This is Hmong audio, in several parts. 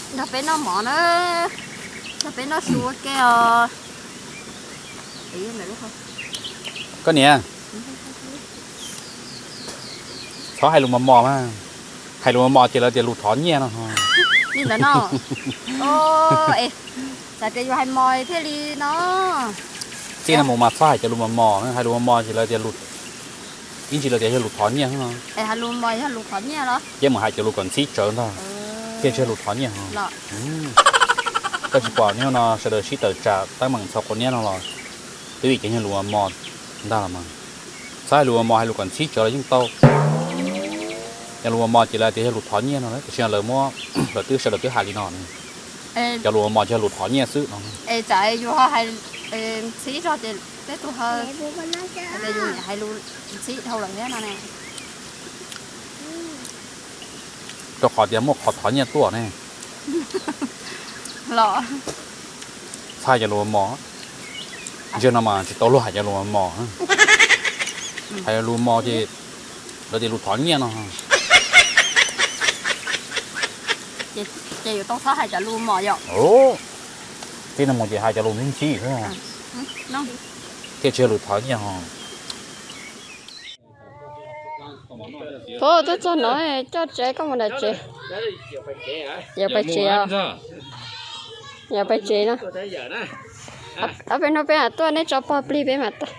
Nrog peb noj mov na, nrog peb noj su ua ke os. Koj niam, txhob hais lus mos mos mas, hais lus mos mos ces lawv tias lus thov nyiaj no. Li ntawd no, es xav tias yus hais mos thiaj li no. Txij no mus mas txhob hais cov lus mos mos, hais lus mos mos ces lawv tias, ib ntsis lawv tias yog lus thov nyiaj no. Es hais lus mos yog lus thov nyiaj los? Ces mus hais cov lus kom ntxhib tsawv ntag, thiaj tsis yog lus thov nyiaj os. Koj tsis pom niaj no sawv daws sib tawm tsam teeb meem txhaum quav niab no los twb vim cov nyuag lus mos mos ntag los mas. Txhob hais lus mos mos, hais lus kom ntxhib tsawv los yeej tau. Cov lus mos mos ces lawv tias yog lus thov nyiaj no, tiam sis lawv muab, lawv twb sawv daws twb hais li no, cov lus mos mos ces yog lus thov nyiaj xwb no. Es tsam yus ho hais ntxhib zog ces peb tus ho, yus hais lus ntxhib dhau lawm thiab no ne. Rau qhov tias muaj qhov thov nyiaj tuaj ne. Los txhob hais cov lus mos mos, ntsia no mas tsis tau luag hais cov lus mos mos. Hais lus mos ces lawv tias lus thov nyiaj no. Ces yuav tau txhob hais cov lus mos yom. Txij no mus ces hais cov lus ntxhib ntxhib xwb, thiaj tsis yog lus thov nyiaj os. Pog, twb txog no coj tsev koj mus nram tsev. Yuav pais tsev os. Yuav pais tsev no. Ob peb hnub peb mam tuaj, neb tso pog plig peb mam tuaj.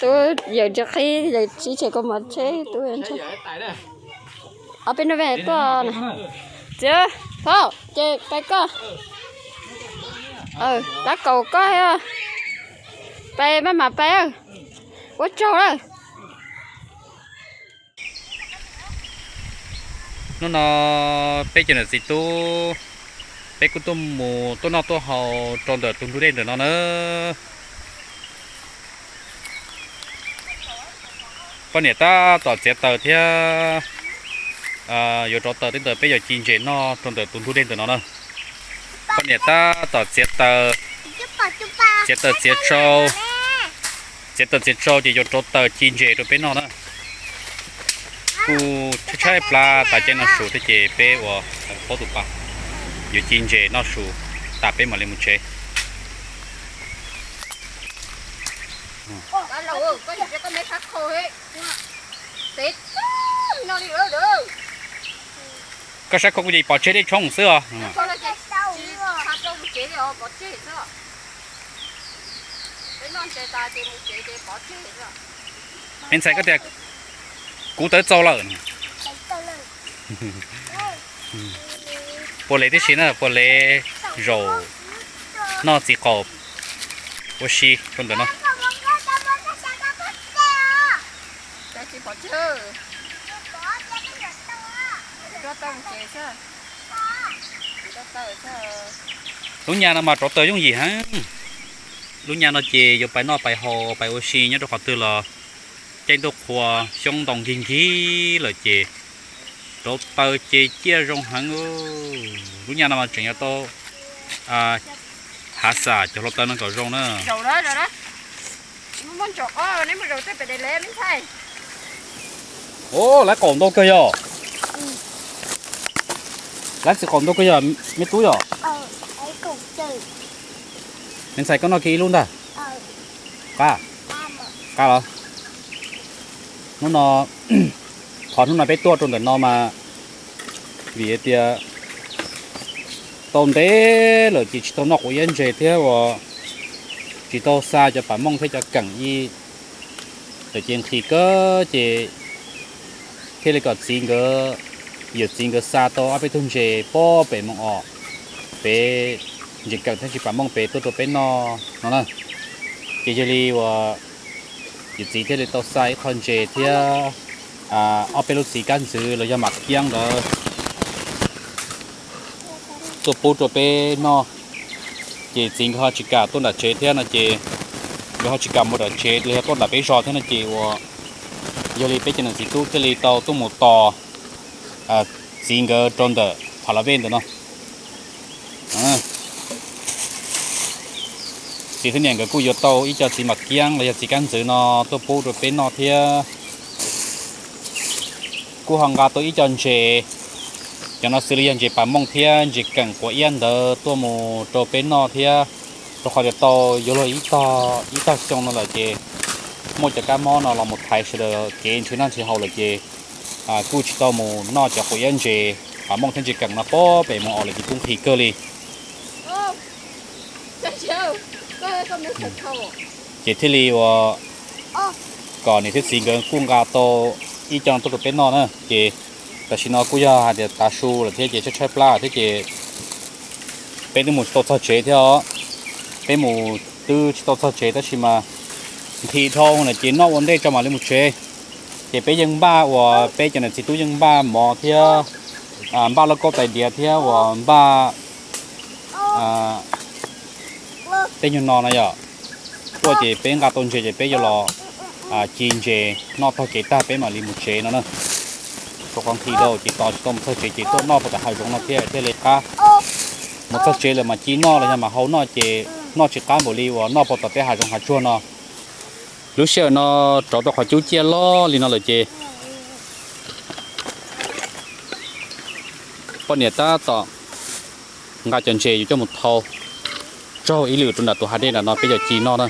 Tub yawm ntsia qhib yawm tsis tshem kaus mom tsheb tub. Ob peb hnub peb mam tuaj na. Txiv, phauj, ces pais koj. Tab kaum koj, pais maj mam pais, ua tsaug lawm. Hnub no peb cov niam txiv tub, peb kuj tuaj mus tuaj noj tuaj haus rau ntawm tus ntug dej ntawm no na. Poj niam tab tom txiav taws thiab yuav rauv taws tej ntawd peb yuav ci ntses noj rau ntawm tus ntug dej ntawm no na. Poj niam tab tom txiav taws, txiav taws txiav tsau, txiav taws txiav tsau ces yuav rauv taws ci ntses rau peb noj na. Kuj tshaib tshaib plab tas caij no su thiab ces peb ua paub tus pas yuav ci ntses noj su tas peb mam li mus tsev. Koj saib khau kuv ces pov tseg dej tshoob xwb os. Me ntxhais, koj tias kuv tawv txaus lawm. Puas lev tib si na, puas lev zaum noj txiv qaum ua si rau ntawm no. Lub nyaj no mas rauv taws yooj yim heev. Lub nyaj no ces yuav pais noj pais haus pais ua si nyob rau qhov twg los caij ntuj qhua xyoob ntoo nkig nkig lawm ces rauv taws ces ciaj zoo heev. Lub nyaj no mas tseem yuav tau hav xam cov hluav taws no kom zoo na. Lawv qaum ntau kawg yog, lawv txiv qaum ntau kawg yog me tub yog. Me ntxhais, koj noj kiag ib lub ntag. Qab, qab los. Hnub no, qhov hnub no peb tuaj rau ntawm no mas vim tias tau ntev lawm ces tsis tau noj quav iab ntses thiab uas tsis tau xa cov pam mooj thiab cov keem ib lawm ces nqhis kawg ces thiaj li kom txiv nkawd, yawm txiv nkawd xa tau ob peb tug ntses pob pem moos os, pem ntses keem thiab ntses pam mooj pem tuaj rau peb noj no na. Ces yog li uas yawm txiv thiaj li tau xa ib qho ntses thiab ob peb lub txiv kab ntxwv los yog mam kiab ntawd tuaj pub rau peb noj. Ces txiv nkawd ho tsis kam tuaj nram tsev thiab no ces nkawd ho tsis kam mus nram tsev los yog tuaj nram peb zos thiab no ces uas yog li peb cov niam txiv tub thiaj li tau tuaj mus tos txiv nkawd rau ntawm Pha La Vej ntawm no. Txiv thiab niam nkawd kuj yuav tau ib co txiv mam kiab los yog txiv kab ntxwv no tuaj pub rau peb noj thiab. Kuj ho nqa tau ib co ntses Cov no xws li yog ntses pas mooj thiab ntses keem quav iab ntawd tuaj mus rau peb noj thiab, rau qhov tias tau yuav luag ib tog, ib tog xyoo no lawm ces muaj cov kab mob no los mus thaiv sawv daws kev nrhiav noj nrhiav haus lawm ces kuj tsis tau mus noj cov quav iab ntses pas mooj thiab ntses keem no pob pem moos os lawm ces kuj nqhis kawg li. Ces thiaj li uas kom niam thiab txiv nkawd kuj nqa tau ib co no tuaj rau peb noj na. Ces tam sim no kuj yog hais tias tav su lawm thiab ces tshaib tshaib plab thiab ces peb twb mus tsis tau txog tsev thiab os. Peb mus twb tsis tau txog tsev tab sis mas nqhis dhau lawm ces noj ua ntej tso mam li mus tsev. Ces peb yeej npaj uas peb cov niam txiv tub yeej npaj mov thiab npaj lauj kaub tais diav thiab uas npaj tej nyuag no na yom. Tuaj ces peb nqa tau ntses ces peb yuav los ci ntses noj tag kev tag peb mam li mus tsev no na. Rau qhov nqhis dhau ces tos tsis tau mus txog tsev ces tuaj noj puag tom hav zoov no thiab thiaj li qab. Mus txog tsev lawm mas ci noj los yog mas hau noj ces noj tsis qab npaum li uas noj puag tom tej hav zoov hav tsuag no. Lub sij hawm no rov rau qhov cub ciaj loj li no lawm ces poj niam tab tom nqa cov ntses yuav coj mus thau tsaug ib lwm rau nram tus hav dej nram no peb yuav ci noj na.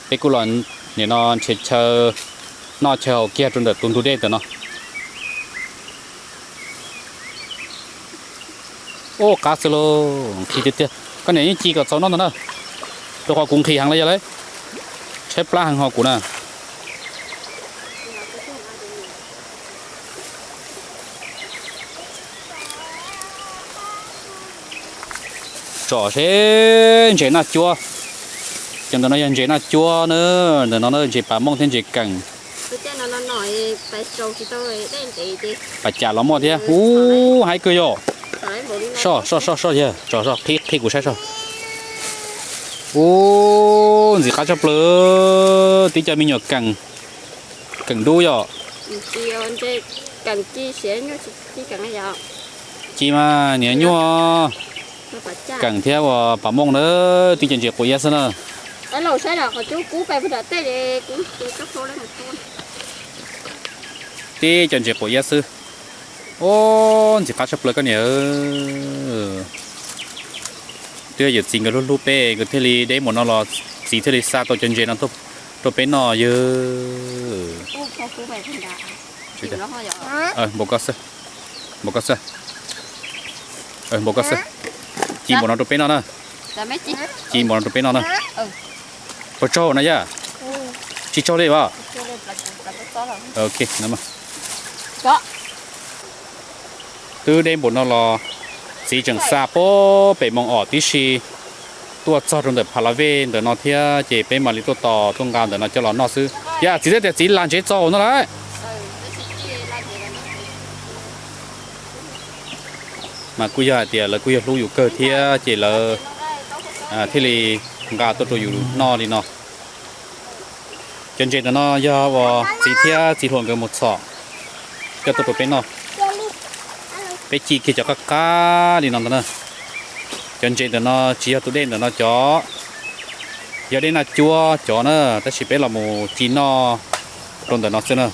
Peb kuj los nim no nrhiav chaw noj chaw haus kiag rau ntawm tus ntug dej ntawm no. Ub, qab xwb lauj, nqhis tiag tiag. Koj niam yeej ci kom txaus noj ntag na, rau qhov kuv nqhis heev li yog lauj, tshaib plab heev ho kuv na. Tsom seb ntses naj cuab. Cov ntawm no yog ntses naj cuab na, ntawm no na ntses pas mooj thiab ntses keem. Pas cas los muaj thiab. Ub, haib kawg yom. Soj soj soj soj yog tsom soj qhib qhib kuv saib soj. Ub, ntxim qab tshaj plaws, tib co me nyuam keem, keem dub yom. Ci mas niam nyuaj. Keem thiab uas pas mooj na, tib co ntses quav iab xwb na. Tib co ntses quav iab xwb. Ub, ntxim qab tshaj plaws koj niam. Twb yog yawm txiv nkawd hlub hlub peb nkawd thiaj li deb npaum no los txiv thiaj li xa tau cov ntses no rau peb noj yawg. Npaum ko xwb, npaum ko xwb. Ci npaum no rau peb noj na. Ci npaum no rau peb noj na. Puas tsaug na yaj? Tsis tsaug li as. Twb deb npaum no los txiv tseem xa puag pem moos os tib si tuaj txog rau ntawm Pha La Vej ntawm no thiab ces peb mam li tuaj tos tuaj nqa ntawm no coj los noj xwb. Yaj, txiv twb tias txiv lam ntsev txaus no lawm. Mas kuj yog hais tias lawv kuj yog hlub yus kawg thiab ces lawv thiaj li nqa tuaj rau yus noj li no. Cov ntses ntawm no yog uas txiv thiab txiv hluas nkawd mus txhom coj tuaj rau peb noj. Peb ci kiag cov qab qab li no ntag na. Cov ntses ntawm no tsis yog tus dej ntawm no cov, yog dej naj cuab cov na, tab sis peb los mus ci noj rau ntawm no xwb na.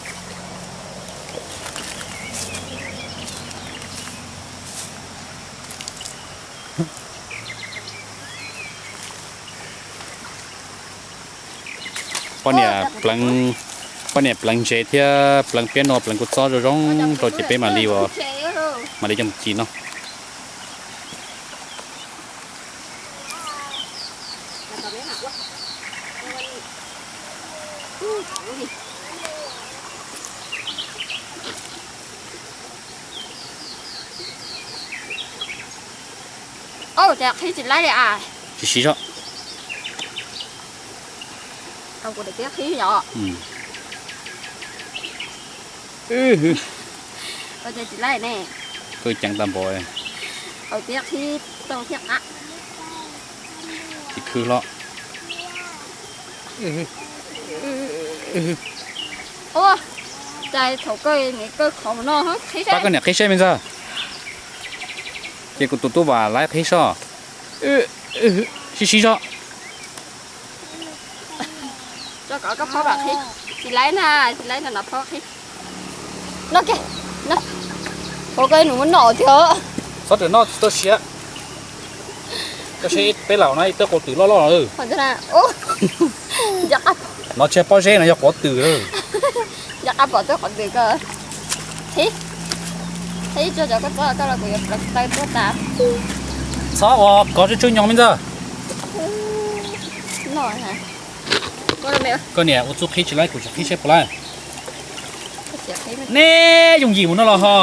Poj niam pleev ntses thiab pleev piab no pleev kua txob zoo zoo rau ces peb mam li ua, mam li coj mus ci no. Tsis siv zog. Qw ceev tag npaum. Tsis khwv hlo. Pab koj niam qhib saib me ntxawg. Ces kuv tus tub vam laiv qhib soj. Sib sib zog. Noj kiag, noj. Ua koj ib nus muab noj thiab. Txhob rawm noj tsis tau siav. Koj saib peb laus no ib tug quav twm loj loj. No tsis yog pob zeb, no yog quav twm. Nco qab pom twb quav twm ko. Thib, thib tso cov koj txob koj los kuv yuav pleev taw tuaj tas. Txhob ua kov tswj tswj nyoos me ntxawg. Koj niam ua txuj qhib tsis laib kuv tsis qhib seb puas laib. Neb yooj yim mus no los ho.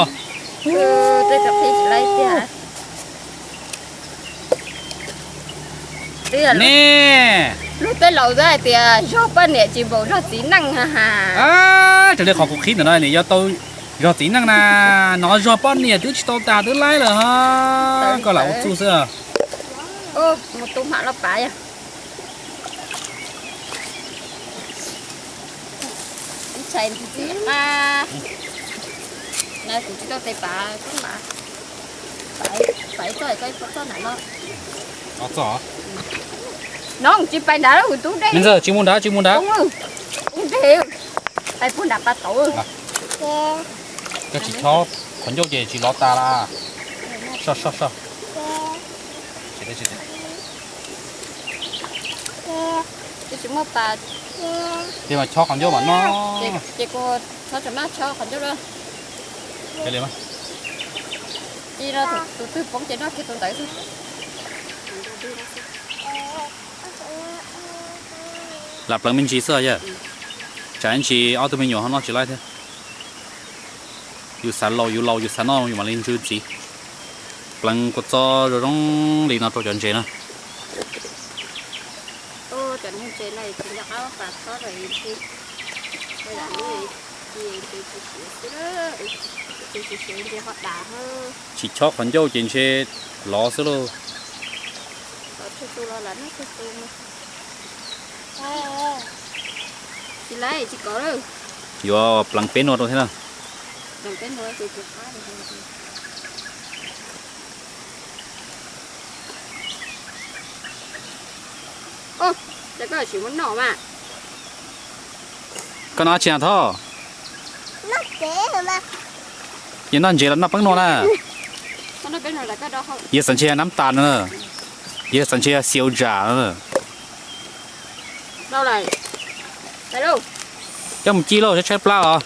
Ne, lub teb laus xwb hais tias zog poj niam tsis npaum zog txiv neej ha ha. Raws li qhov kuv qhib ntawm no nws yuav tau zog txiv neej na, no zog poj niam twb tsis tau tas twb laib lawm ho. Koj lam ua txuj xwb. Mus tu hmam los pav yog. Ib tshais ntxim ntxim qab. Na kuv tsis tau tes pav, pav txoj, koj ib txoj nram no. No tsis pais nrad, kuv tub dej. Me ntxawg, tsis mus nrad, tsis mus nrad. Poob dej, pais puag nrad pas tauv. Koj tsis chob qhov ncauj ces tsis lov tas las. Soj soj soj. Ces mas chob qhov ncauj mas noj. Ces kuv chob tseem maj chob qhov ncauj lawm. Tus twg poob ces noj kiag tus ntawd xwb. Lam pleev me ntsis xwb yog. Tsam ib ntsis ob tug me nyuam ho noj tsis laib thiab. Yus xav laus yus laus yus xav noj yus mam li ntsw ntxiv. Pleev kua txob zoo zoo li no rau cov ntses na. Tsis chob qhov ncauj ces ntshe lov xwb lauj. Yuav pleev peb nua rau thiab na. Koj noj tsi na Thoj? Yog noj ntses los noj peeb nua na. Yog xav ntshia nab tas no, yog xav ntshia xiu zam no. Coj mus ci lauj, tshaib plab os.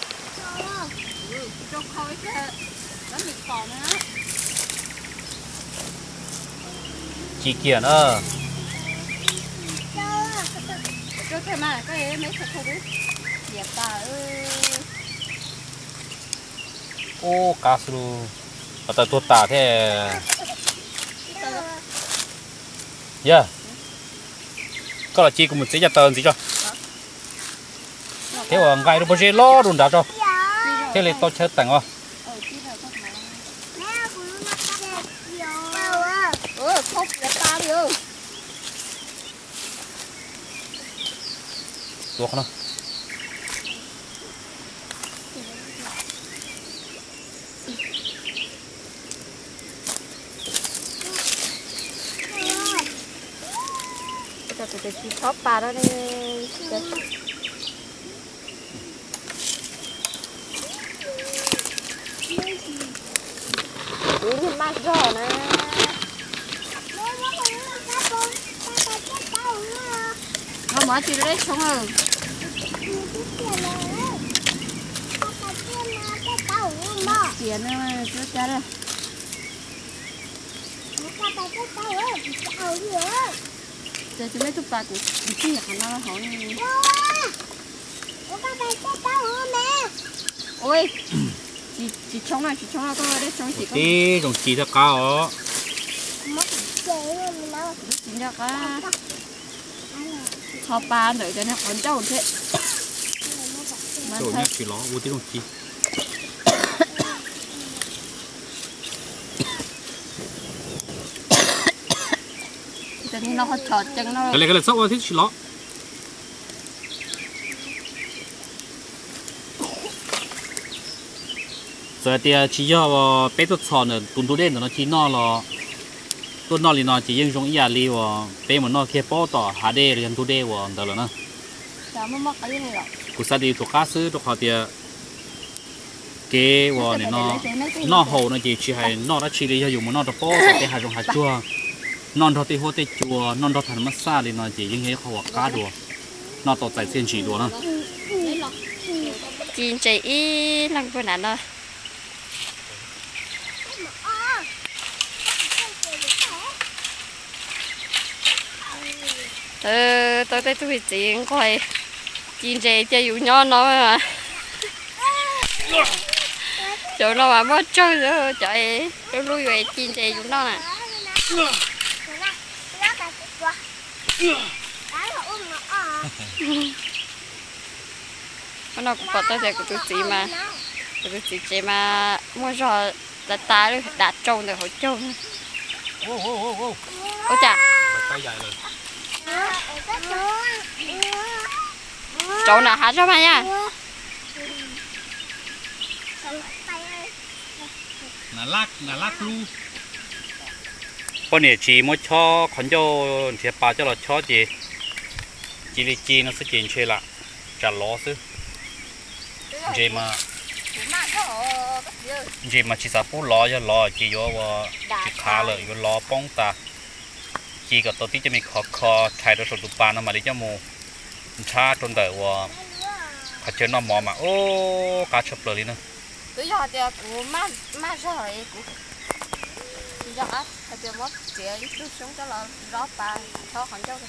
Ci kiag na. Ub, qab xwb lauj. Ko taw tuag tas thiab. Yog, koj los ci kuv mus txiav cov taws ntxiv tso. Thiab uas nqa ib lub pob zeb loj rau nrad tso, thiaj li tau chaw teem os. Tuav qhov no. Tsis txhob pas no ne. Kuv niag maj zog na. Muab tsis lej tshoob. Tias no, cuab cab lawm. Ces tsis muaj ib tug pas kuv tij qhov no hauv ne. Ua, tsis tshoob na, tsis tshoob na, koj dej tshoob tib zoo ci thiaj qab os. Tsis nco qab. Txhob pas ntawm cov niag qhov ncauj thiab. Tsis los ua tib zoo ci. Cov niag no qhov tshov ceev no. Kale kale txhob ua thiab tsis los. Txawm hais tias tsis yog peb tuaj txhom ntawm tus ntug dej ntawm no ci noj los, tuaj noj li no ces yeej zoo ib yam li uas peb mus noj kiag pob tom hav dej los yog ntug dej uas ntawd lawm na. Kuv xav tias yus tsum qab xwb rau qhov tias Kev uas nim no noj haus no ces tsis hais noj dab tsi li, yog yus mus noj rau pob tom tej hav zoov hav tsuag, noj nrog tej huab tej cua, noj nrog thaj ma xaj li no ces yeej yog ib qho uas qab dua, noj tau txais txiaj ntsig dua na. Ci ntses ib leeg puag nram no. Tau tej tug txiv nquag ci ntses cia yus nyob no. Cov no mas muaj tsawg, cov lub lub yuav ci ntses yus noj na. Hnub no kuv pom tau tias kuv tus txiv mas, kuv tus txiv tsev mas muaj zog tas tas li, dam tsau ntawm hauv caug. Ua cas? Tsau nram hav zog mas yaj. Poj niam tsis muab chob qhov ncauj nrhiav pas coj los chob ces ci li ci no xwb ces ntshe lam tsam lov xwb. Ntses mas tsis xav pub lov, yog lov ces yuav ua tsis qhav lawm, yuav lov poob tas. Ci kom tau tib cov me khov kho rhais rau saum tus pas no mam li coj mus nrhab rau ntawm uas qhov chaw noj mov mas ub qab tshaj plaws li na. Twb yog hais tias kuv maj zog kuv tsis nco qab hais tias muab txiav ib tug xyoob coj los zob pas chob qhov ncauj.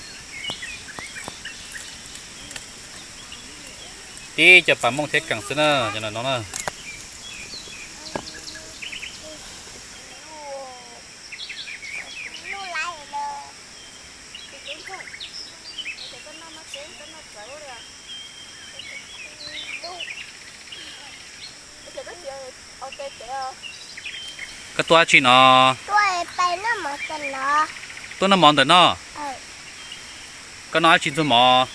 Tib cov pas mooj thiab kees xwb na, cov no na. Koj tuaj dab tsi no? Tuaj noj mov ntawm no. Koj noj dab tsi ntxuag mov?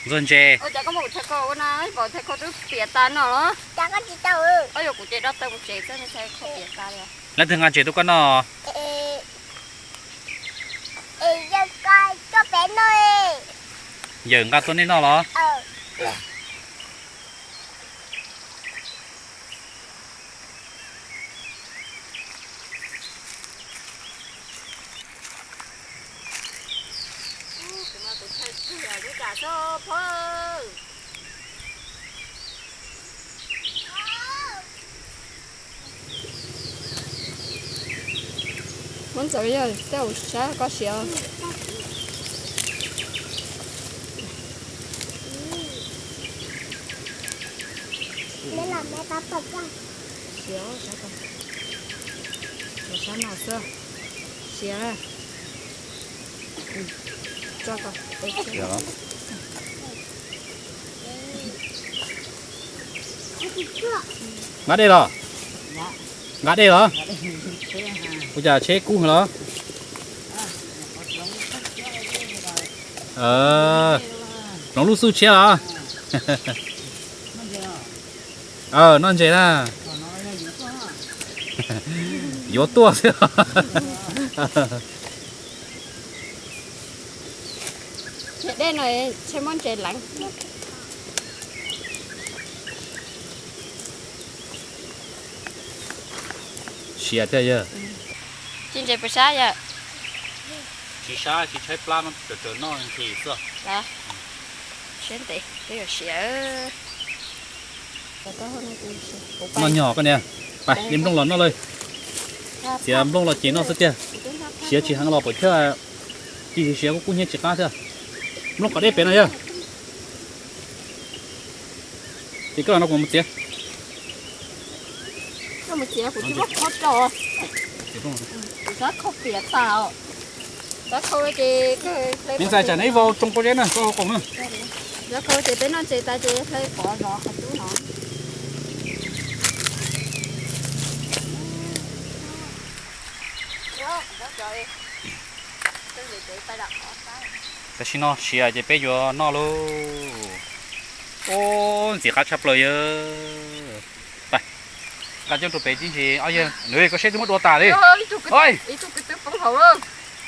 Ntxuag ntses. Leej twg nqa ntses tuaj koj noj? Yawm nqa tuaj nej noj los? Muab ntxaws yog tej ua sab koj siav. Siav, sab no xwb. Siav. Nqa dej los? Nqa dej los? Ua cas tsheb kub los? Ploov lub xub tshiab los? Noj ntses na. Yuav tuaj xwb. Dej no tsheb muab ntses leev. Siav thiab yawg. Ci ntses puas sab yawg? Tsis sab, tsis tshaib plab, raws raws noj nqhis xwb. Siab ntev twb yuav siav. Noj nyog koj niam. Pais li nplooj los noj lawm. Txiav nplooj los ces noj xwb tiag. Siav tsis heev los pom chawj, ci siav kub kub hnyiab tsis qab thiab. Nplooj qos deb pem no yawg. Ces koj los no kuv mus txiav. Koj mus txiav kuv tsis muaj qhov rau. Kuv xav khau piam tas os. Xav khau ces me ntxhais tsam neb ib vau tsoo pob zeb na, koj hau qoom na. Xav khau ces peb noj ntses tas ces hlais pov zov qhov cub no. Tam sim no siav ces peb yuav noj lauj. Ub, ntxim qab tshaj plaws yawg. Nqa coj rau pem tib ntsis, ob yawg, koj seb twb muab dua tas li.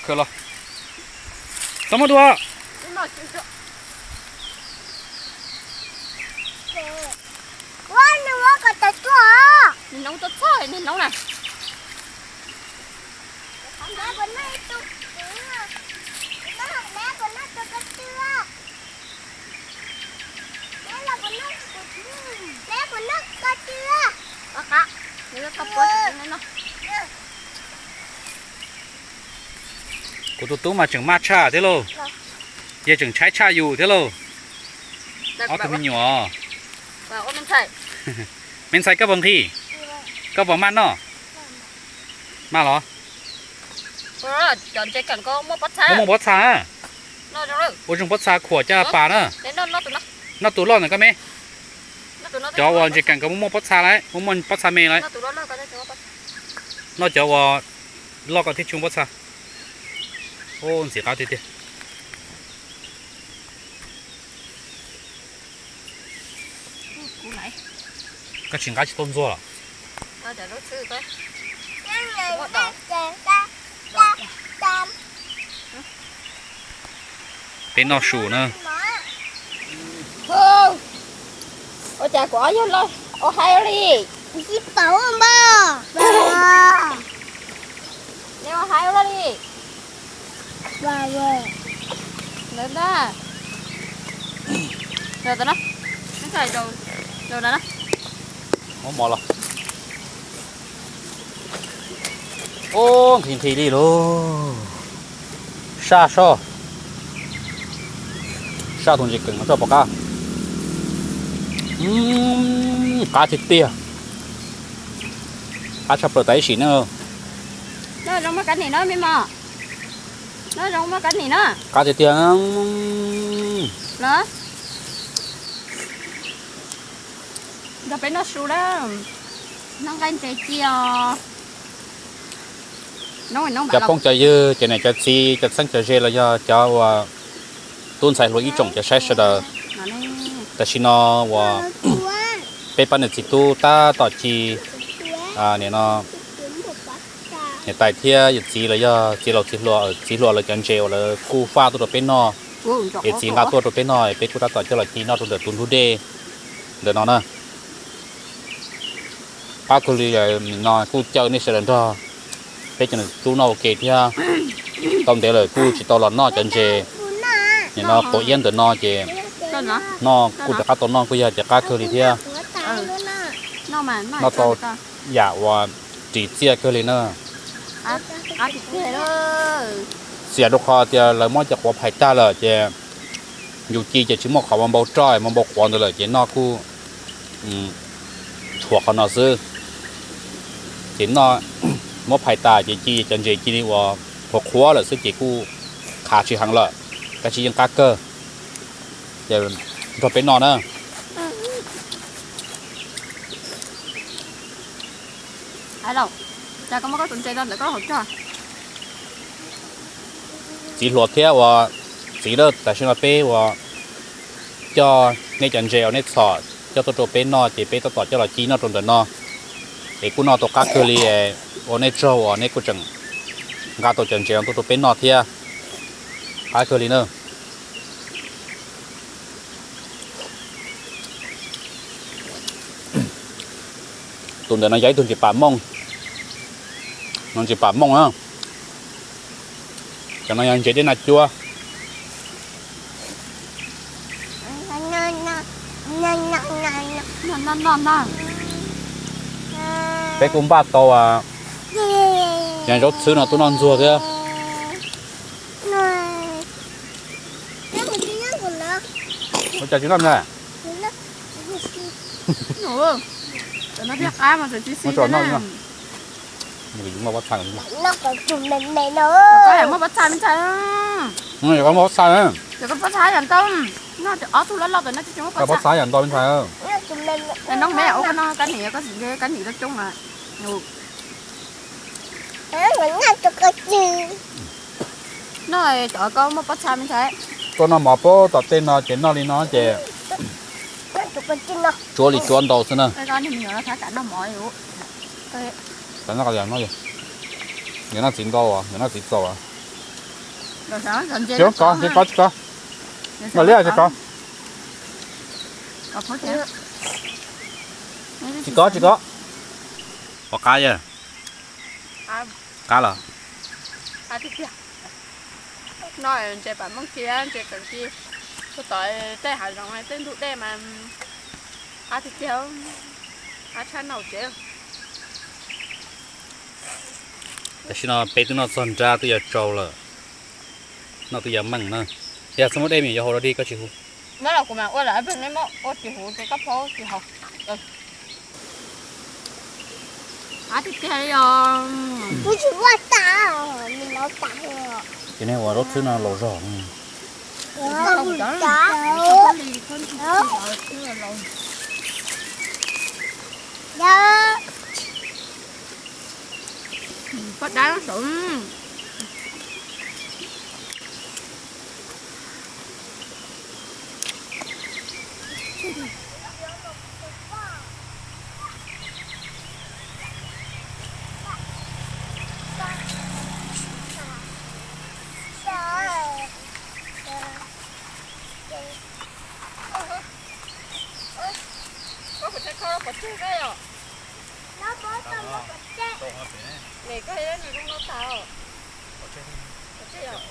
Khwv los, txhob muab dua. Ua, nws ua kom tawm tuaj. Nws noob tuaj txog, nws noob na. Kuv tus tub mas tseem maj tshaj thiab lauj, yawg tseem tshaib tshaj yus thiab lauj. Ob tug me nyuam, me ntxhais koj puas nqhis, koj puas maj noj? Maj los? Muaj muaj pob txha. Ua zoo pob txha khuam coj pas na. Noj tus loj ntawm koj me. Cov uas ntses keem ko muaj muaj pob txha lawm, muaj muaj pob txha me lawm. Noj cov uas loj ko thiaj tsis muaj pob txha. Ntxim qab tiag tiag. Koj tsis nqa tsis tau ntxuag los? Peb noj su na. Ua cas kuv ob yawg loj ua hais li? Tsis paub npog. Neb ua hais ua luaj li. Ntawd ntag. Muab mov los. Ub, nqhis nqhis li lauj. Saj soj. Saj tus ntses keem no soj puas qab? Qab tiag tiag. Qab tshaj plaws tas ib sim na. Noj zoo muaj kab nim na me mos. Noj zoo muaj kab nim na. Qab tiag tiag. Los, nrog peb noj su na. Noj nqaij ntses ci os. Cov phooj cov ywg, cov niam cov txiv, cov txheeb cov ze los yog cov uas tub ntxhais hluas ib tsoom cov saib sawv daws. Tam sim no uas peb pab niam txiv tub tab tom ci, nim no niam tais thiab yawm txiv los yog txiv laus txiv hluas, txiv hluas lawv cov ntses uas lawv kuj faj tuaj rau peb noj, es txiv nqa tuaj rau peb noj, peb kuj tab tom coj los ci noj rau ntawm tus ntug dej ntawm no na. Qab kawg li, nim no kuj caw nej sawv daws nrog peb cov niam tub noj ua ke thiab. Tau ntev lawm kuj tsis tau los noj cov ntses, nim no quav iab ntawm no ces noj kuj rov qab tau noj, kuj yog tias qab kawg li thiab. Noj tau yam uas ris txiaj kawg li na. Txias rau qhov tias lawv muab cov quav phais tag lawm ces yus ci ces tsis muaj qhov npau roj npau quav ntawd lawm ces noj kuj tshuav qhov no xwb. Ces noj, muab phais tas ces ci cov ntses cia li uas qhuav qhuav lawm xwb ces kuj qhav tsis heev lawm, tab sis yeej qab kawg. Ces nrog peb noj na. Txiv hluas thiab uas txiv lawm, tam sim no peb uas coj nej cov ntses uas nej txhom coj tuaj rau peb noj ces peb tab tom coj los ci noj rau ntawm no. Es kuj noj tau qab kawg li, ua nej tsaug uas nej kuj tseem nqa tau cov ntses no tuaj rau peb noj thiab. Qab kawg li na. Tus ntawm no yog ib tug ntses pas mooj, no ntses pas mooj na. Cov no yog ntses dej naj cuab. Peb kuj npaj tau cov zaub txhwb no tuaj noj ntxuag thiab. Ua cas tsis noj na? Muaj pob txha me ntxhais. Muaj pob txha, pob txha yam ntau. Noj ob tug loj loj pem no tsis muaj pob txha yam ntau me ntxhais. Noob me ua koj noj kab nim, koj tsis nce kab nim coob coob na. Noj cov koj muaj pob txha me ntxhais. Tuaj noj mov pab tom tej no ces noj li no ces tsuav li tsuav ntau xwb na. Yog noj txiv ntau, yog noj txiv txaus. Tsis kov, tsis kov, tsis kov. Noj liab tsis kov. Tsis kov, tsis kov. Pom qab yog? Qab los? No ntses pam mooj cia, ntses tseem ci, txog tom tej hav zoov tej ntug dej mas qab tiag tiag, qab tshaj noj tsev. Tam sim no peb twb noj txog nrab twb yuav tsau lawm, noj twb yuav meej na. Yog txhob muab dej me nyuam yau hau rau dig koj tsis hu. Muab los kuv mam ua lawm, pheej neb muab ua tsis huv ces koj phob tsis haus. Qab tiag tiag li os. Kuv tsis ua tas, nws laus tas. Ces nej ua lub thwb no laus zog. Pob dab saum. Koj puas tau kho pov tseg koj yom? Nws koj yog nws zoo no tas os. Pov tseg yom?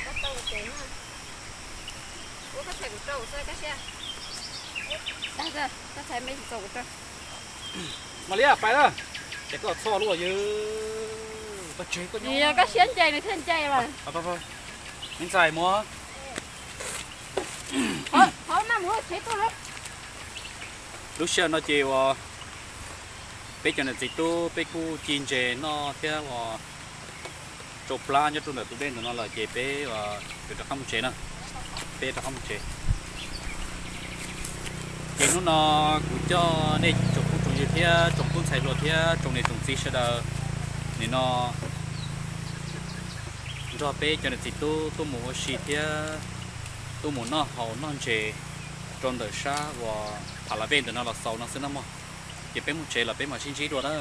Koj tau ua ces na. Ua koj txhais kuv rau kuv xwb koj siab. Koj txhais me tsis txaus kuv rau. Mas liab pais lawm. Ces koj txhoj luaj yws. Koj tseg koj nyob. Koj siab nce nws thiaj nce mas. Me ntxhais muab. Qhov no mus tsev tuaj lawm. Lub sij hawm no ces uas peb cov niam txiv tub peb kuj ci ntses noj thiab uas tsau plab nyob rau ntawm tus dej ntawm no lawm ces peb uas yuav rov qab mus tsev na. Peb rov qab mus tsev. Ces hnub no kuv coj nej tsoom phooj tsoom ywg thiab tsoom tub ntxhais hluas thiab tsoom niam tsoom txiv sawv daws nim no nrog peb cov niam txiv tub tuaj mus ua si thiab tuaj mus noj haus noj ntses rau ntawm sab uas Pha La Vej ntawm no los xaus no xwb na mog. Ces peb mus tsev los peb mam sib ntsib dua na.